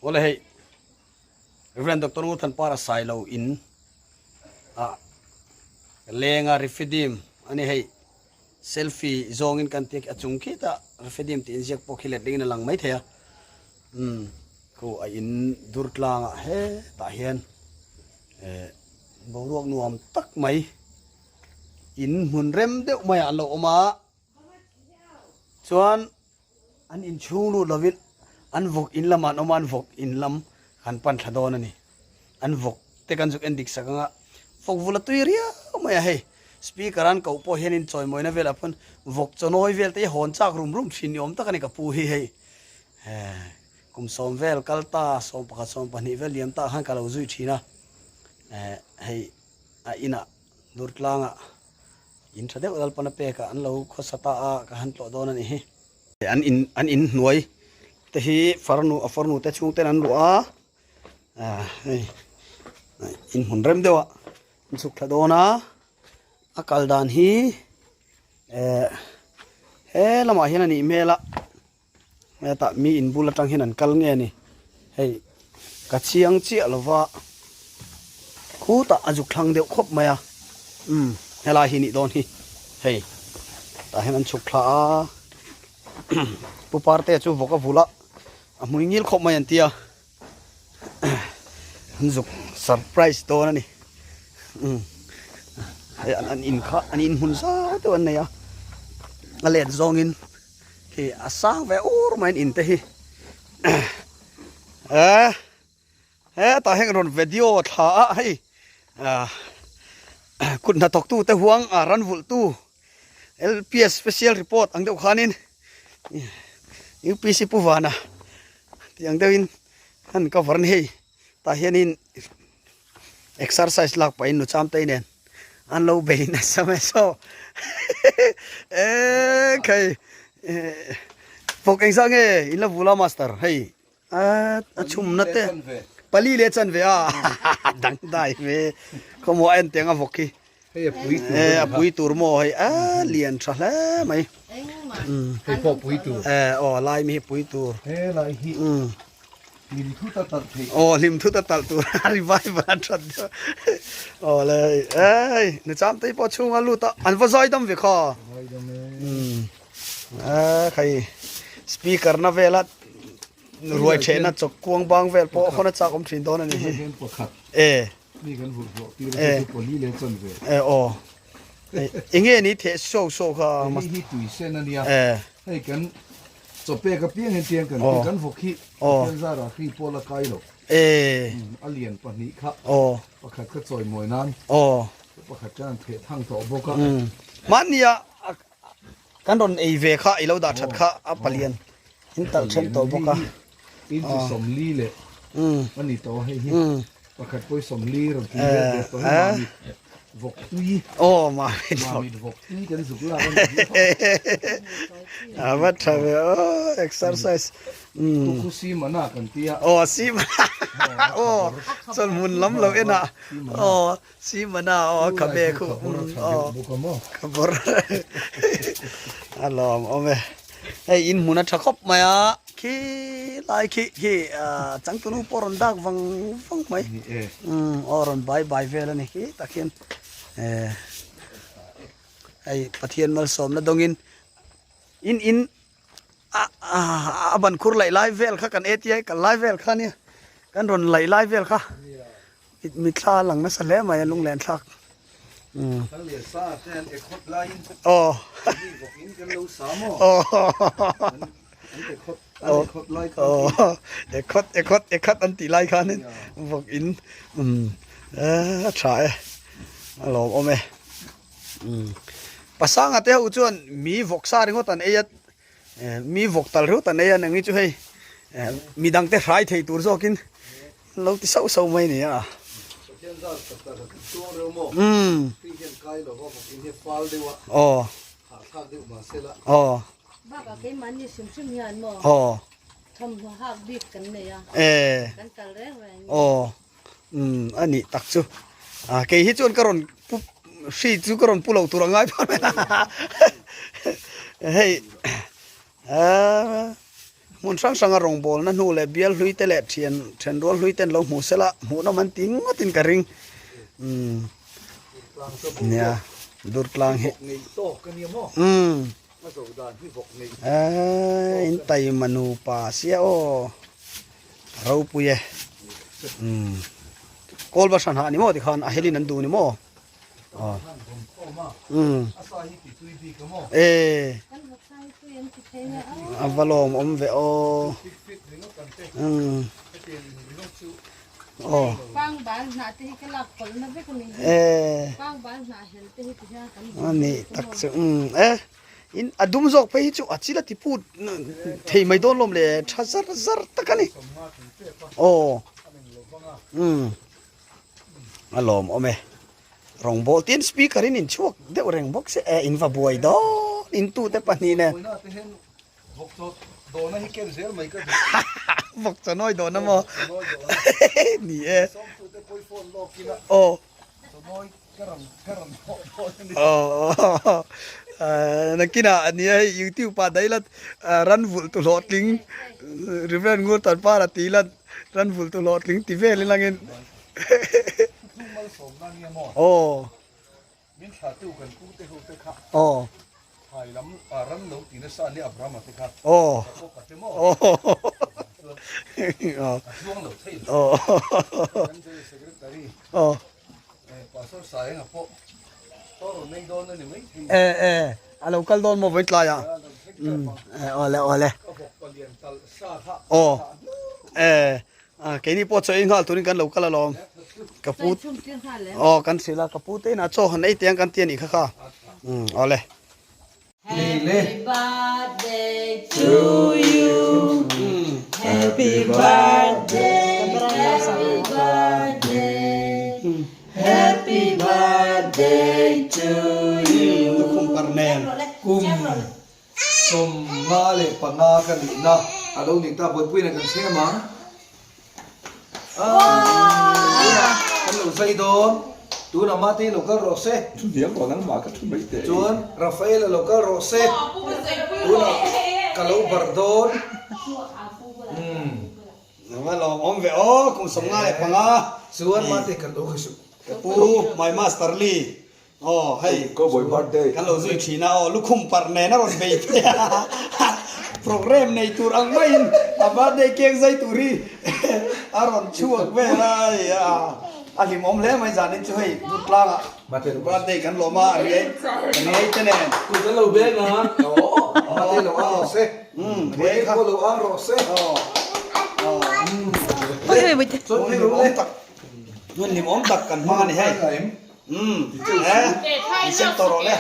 Awle hei Reverend Doctor Ngurthanpara Sailo in ah lenga Refidim ani hei selfie zawngin kan tia khi a chung khitah Refidim tih inziak pawh khi letling in a lang mai thei a umm khu a in dur tlangah hetah hian eh boruak nuam tak mai in hmun rem deuh maiah an lo awm a chuan. An inchhung lut lovin an vawk in lamah an awm a, an vawk in lam kan pan thla dawn a ni. An vawk te kan zuk en dik sak ang a, vawk vul a tui riau mai a hei. Speaker an koh pawh hianin chawimawina velah pawn vawk chawnawi vel te hi hawn chak rum rum thin ni awm tak a ni ka pu hi hei. Kum sawm vel kal ta, 11, 12 vel liam ta khan ka lo zui thin a, hei a inah Durtlangah In tha deuh Lalpana pekah an lo khawsa ta a, ka han tlawh dawn a nih hi. An in an in hnuai te hi farnu a farnu te chhung ten an luah a, hei in hmun rem deuh a an chhuk thla dawn a, a kal dan hi eh he lamah hian a nih hmel a. Hetah mi in bul atang hian an kal nge ni hei ka chiang chiah lova khutah a zuk thlang deuh khawp mai a umm helai hi nih dawn hi hei tah hian an chhuk thla a pu parte chu vawk a vul a a hmui ngil khawp mai an tia an zuk surprise dawn a ni umm hei an in kha an in hmun zau deuh an nei a a let zawngin. Khi a sang ve ur mai an in te hi eh hetah hian rawn video thla a hei ah kut hnathawk tu te huang a ran vulh tu LPS special report ang deuh khanin UPC pu vana tih ang deuhin an cover a ni hei tah hianin exercise lak pahin nu cham te nen an lo bei nasa mai saw e khai fawk engzah nge in la vula master hei a chhum na te pali le chan ve a dang dai ve khawmaw a en teng a vawk hi Hei a pui tur e a pui tur maw hei a lian tha hle mai hei pawh pui tur e aw lai mi hi pui tur he lai hi hlim thut a talh theih aw hlim thut a talh tur a revival a that deuh aw le ei ni cham te pawh chhunga lut a an va zai dam ve kha zai dam e a khai speaker na vela ruai thehna chawk kuang bang vel pawh khawn a chak awm thin dawn a ni hi e Mi kan vurh hlawh tir a chu pali leh chan ve. E aw. Enge ni the so so kha. Hei hi tui sen a nia. Hei kan chawpek apiang hian tiang kan ti kan vawk hi Pathian zara hri pawh la kai lo. A lian pahnih kha pakhat kha chawimawi nan pakhat khan an theh thang tawh bawk a. Mahnia kan rawn ei ve kha i lo dah that kha a palian in talh then tawh bawk a. Inchi sawmli leh a ni tawh a hei hi pakhat pawh hi sawmli rawn tui vel ve tawh hi mamit vawk tui aw mamit mamit vawk tui kan zuk lak a ni hi a va tha ve aw exercise khu si mana kan tia aw si mana aw chuan hmun lam lo en a aw Si mana aw ka be khu aw ka bawr a lawm awm e hei in hmun a tha khawp mai a khi lai khi khi changtunu pawh rawn dak vang vang mai aw rawn bai bai vel a ni khi tak hian hei Pathian malsawmna dawngin in in a ban khur laih lai vel kha kan ATI kal lai vel kha nia kan rawn laih lai vel kha Mithla a lang nasa hle mai a lunglen thlak. Aw. Aw. Ekhawt ekhawt ekhat an tih lai khanin vawk in a tha e a lawmawm e. Pasanga te ho chuan mi vawk sa ringawt an ei a mi vawk tal ringawt an ei a nangni chu hei midang te hrai thei tur zawkin Lo ti sauh sauh mai nia. Pathian zar tak tak a chuang reuh maw? Umm. Hri hian kai lo va vawk in hi fal deuh a. Aw. Hahthlak deuh mahse la. Aw. Bakah keimahni hrim hrim hian maw? Aw. Thawmhnaw hak bik kan nei a. Ee. Kan kal reng reng. Aw. Umm a nih tak chu. Ah kei hi chuan ka rawn pu hri chu ka rawn pu lo tur a ngai phah mai a. Hei. Aaa. Hmun hrang hranga rawngbawlna hnu leh bial hlui te leh thian thenrual hlui ten lo hmuh sela hmuhnawm an ti ngawtin ka ring. Umm nia Durtlang hi umm eee in taima nupa sia aw ropui e umm kawl va hran hah ni maw tikhan a helin an duh ni maw. E a va lawm awm ve aw aw e ani tak chu e in a dum zawk phei hi chu a chil a ti put thei mai dawn lawm le tha zar zar tak a ni aw um. A lawm awm e. Rawngbâwl tin speaker in inchhuak deuh reng bawk se e in va buai dawn in tute pahnih nen. Vawk chaw nawi dawn a maw? Ni e. Aw. Aw. Nakinah a nia hei youtube ah daih la ran vulh tu hlawhtling Reverend Ngur Tanpara tih la Ran vulh tu hlawhtling ti vel in langin Aw Aw Aw Aw E e a lo kal dawn maw vawi tlai ah awle awle aw e keini pawh chaw ei nghal turin kan lo kal alawm ka pu aw kan hrilh a ka pu te inah chaw han ei teh ang kan ti a nih kha kha awle. Happy birthday to you Happy birthday Happy birthday Happy birthday to you Lukhum par nen. Kum 55 ka nihna a lo ni ta buaipuiin a kan chhem ang. Tunah kan lo zai dawn. Tunah Mate lo kal rawh se. Chuan Rafaela lo kal rawh se. Tunah ka lo barh dawn. Nang a lawm awm ve aw kum 55. Chuan Mate kan lo kha suh. Ka pu my master Lee Aw hei Cowboy birthday kan lo zui thin a aw lukhum parh nen a rawn bei phei a program nei tur ang maiin a birthday cake zai tur hi a rawn chhuak vel a hei a a hlimawm hle mai zanin chu hei Durtlangah birthday kan lawm a a riai riai te nen Kut an lo beng a mate lo ang rawh se riai kha lo ang rawh se aw aw chuan phei rawh le hmun hlimawm tak kan hmang a ni hei. Umm eh, i sem tawh rawh le.